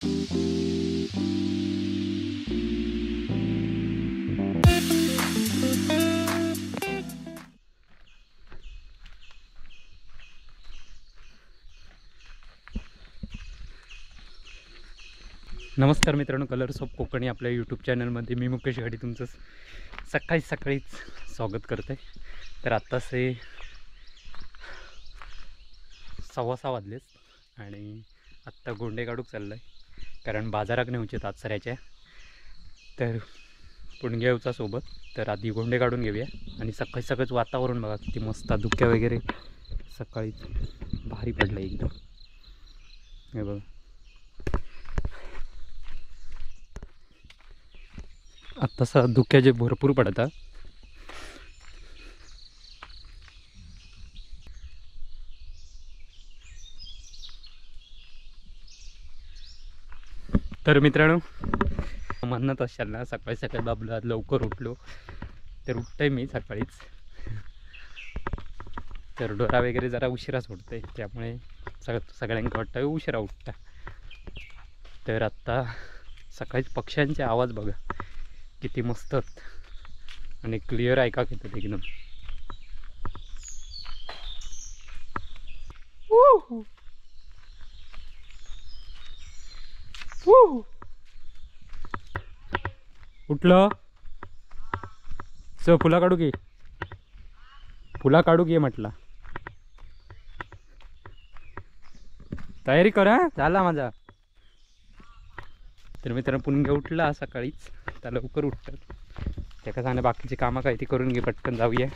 नमस्कार मित्रांनो, colours of Konkani आपल्या यूट्यूब चॅनलमध्ये मी मुकेश घाडी तुमचं सकाळी सकाळीच स्वागत करते। तर आत्ताच हे 6:15 वाजलेच आणि आत्ता गोंडे काढूक चाललं आहे, कारण बाजारात नेऊचे तात्सऱ्याच्या, तर पुणग्यावचा सोबत। तर आधी गोंडे काढून घेऊया। आणि सकाळी सकाळीच वातावरण बघा किती मस्त, धुक्या वगैरे सकाळीच भारी पडलं एकदम। हे बघा, आत्तासा धुक्याचे भरपूर पडतात। तर मित्रांनो, म्हणत असाल ना सकाळी सकाळी बाबूला लवकर उठलो, तर उठतोय मी सकाळीच। तर डोरा वगैरे जरा उशिराच उठते, त्यामुळे सगळ्यांना वाटतं उशिरा उठता। तर आत्ता सकाळीच पक्ष्यांचे आवाज बघा किती मस्त आणि क्लिअर ऐका घेतात एकदम। उठलं स फुला काढू की, फुला काढू की म्हटला। तयारी करा, झाला माझा। तर मित्रांनो, पुणग्या उठला सकाळीच, त्या लवकर उठतात त्या का सांगणे बाकीची कामं काय ती करून घे, पटकन जाऊया।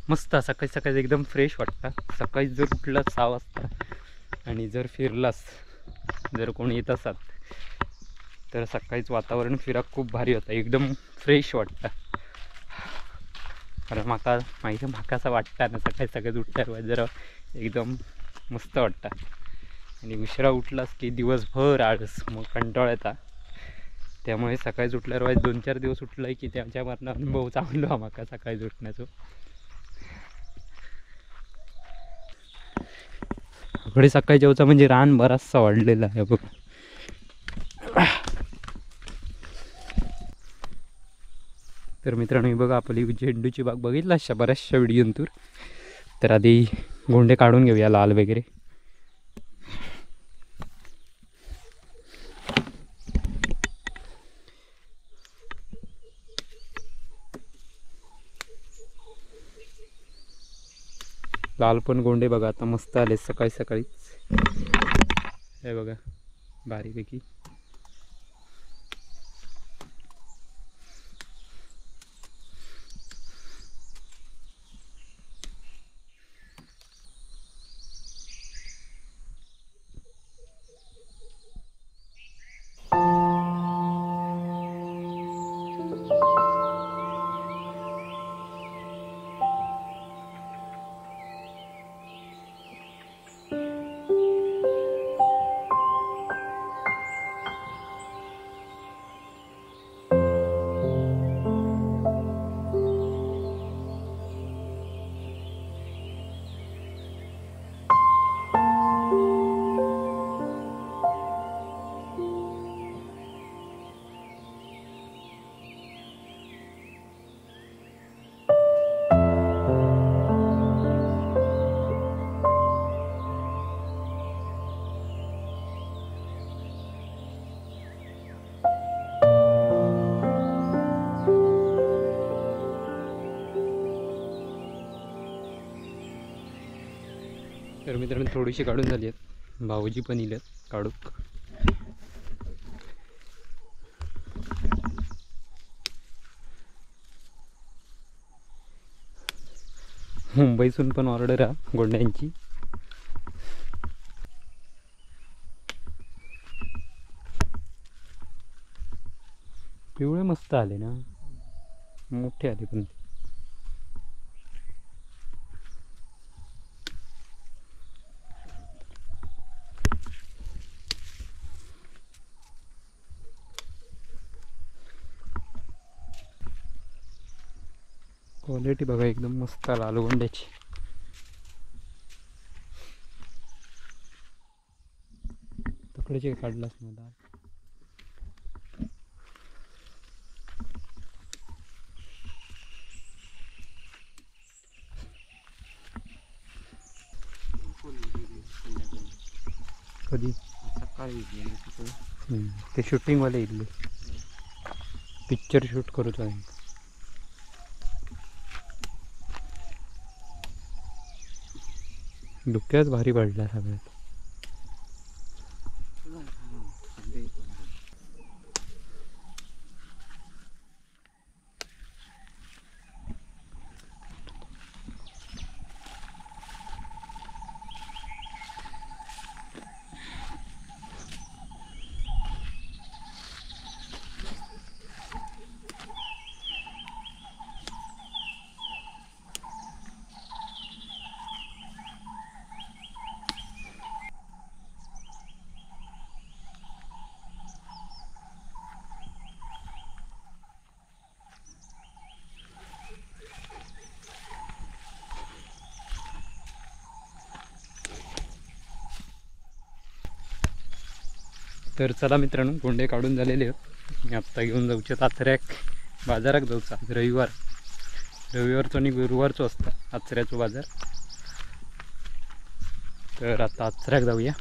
मस्त सकाळी सकाळी एकदम फ्रेश वाटतं। सकाळी जर उठला 6 वाजता आणि जर फिरलास, जर कोणी येत असाल तर सकाळीच वातावरण फिरा खूप भारी होतं, एकदम फ्रेश वाटतं। कारण माका माहिती माका असं वाटतं ना सकाळी सकाळी उठल्यावर जरा एकदम मस्त वाटतं। आणि उशिरा उठलास की दिवसभर आळस, मग कंटाळा येता। त्यामुळे सकाळीच उठल्यावर 2-4 दिवस उठलं की त्याच्यावरनं अनुभव चांगला माका सकाळीच उठण्याचो। इकडे सकाळी जेवचा म्हणजे रान बराचसा वाढलेला आहे बघ। तर मित्रांनो, ही बघा आपली झेंडूची बाग बघितला अशा बऱ्याचशा व्हिडिओंतूर। तर आधी गोंडे काढून घेऊया लाल वगैरे। लाल पण गोंडे बघा आता मस्त आले सकाळी सकाळीच। हे बघा भारीपैकी। तर मित्रांनो, थोडीशी काढून झाली आहेत, भाऊजी पण इलेत काढू। मुंबईतून पण ऑर्डर आहे गोंड्यांची। पिवळे मस्त आले ना, मोठे आले पण। क्वालिटी बघा एकदम मस्त लाल गोंड्याची। तिकडचे काढलास ना. कधी सकाळी ते शूटिंगवाले इल्ले पिक्चर शूट करूच आहे. डुक्याच भारी पडला सगळ्यात. तर चला मित्रांनो, गोंडे काढून झालेले आहेत. मी आत्ता घेऊन जाऊचे आचऱ्याक बाजाराक जाऊचा. रविवार, रविवारचो आणि गुरुवारचो असता आचऱ्याचो बाजार. तर आता आचऱ्याक जाऊया.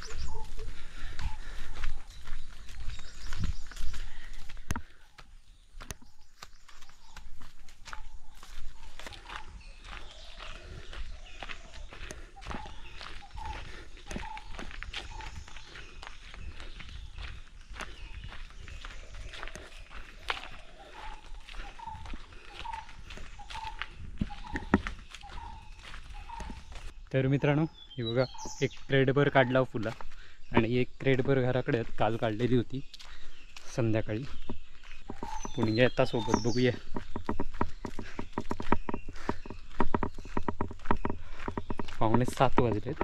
तर मित्रांनो हे बघा, एक क्रेटभर काढला फुला आणि एक क्रेटभर घराकडे काल काढलेली होती संध्याकाळी. पुणग्या येता सोबत, बघूया. 6:45 वाजलेत,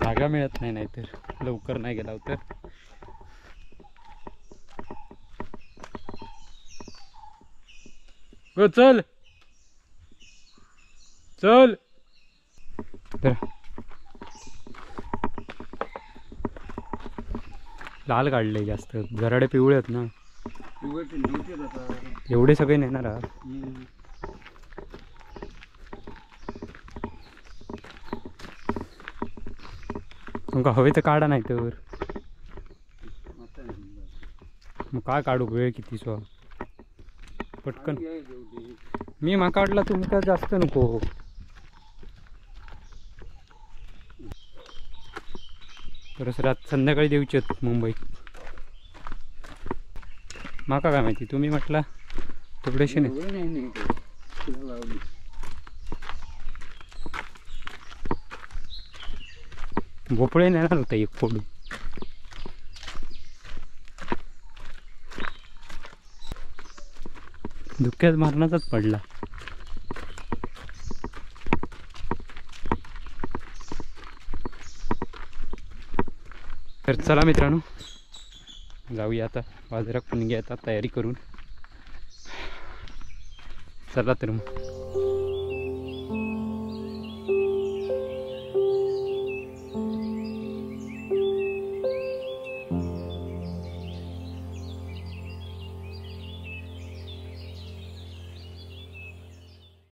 जागा मिळत नाही, नाहीतर लवकर नाही गेला तर. गो चल चल. तर लाल काढले जास्त, जराडे पिवळे आहेत ना, एवढे सगळे नेणार. तुमका हवे तर काढा, नाही तर मग काय काढू, वेळ किती सो पटकन. मी मा काढला, तुमका जास्त नको. परत रात संध्याकाळी देऊचे मुंबईत. माका काय माहिती, तुम्ही म्हटला थोडेसे नाही. भोपळे नेणार होता एक फोडून. धुक्यात मारण्याचाच पडला. तर चला मित्रांनो जाऊया आता बाजारात, पण घ्या आता तयारी करून. चला तर मग.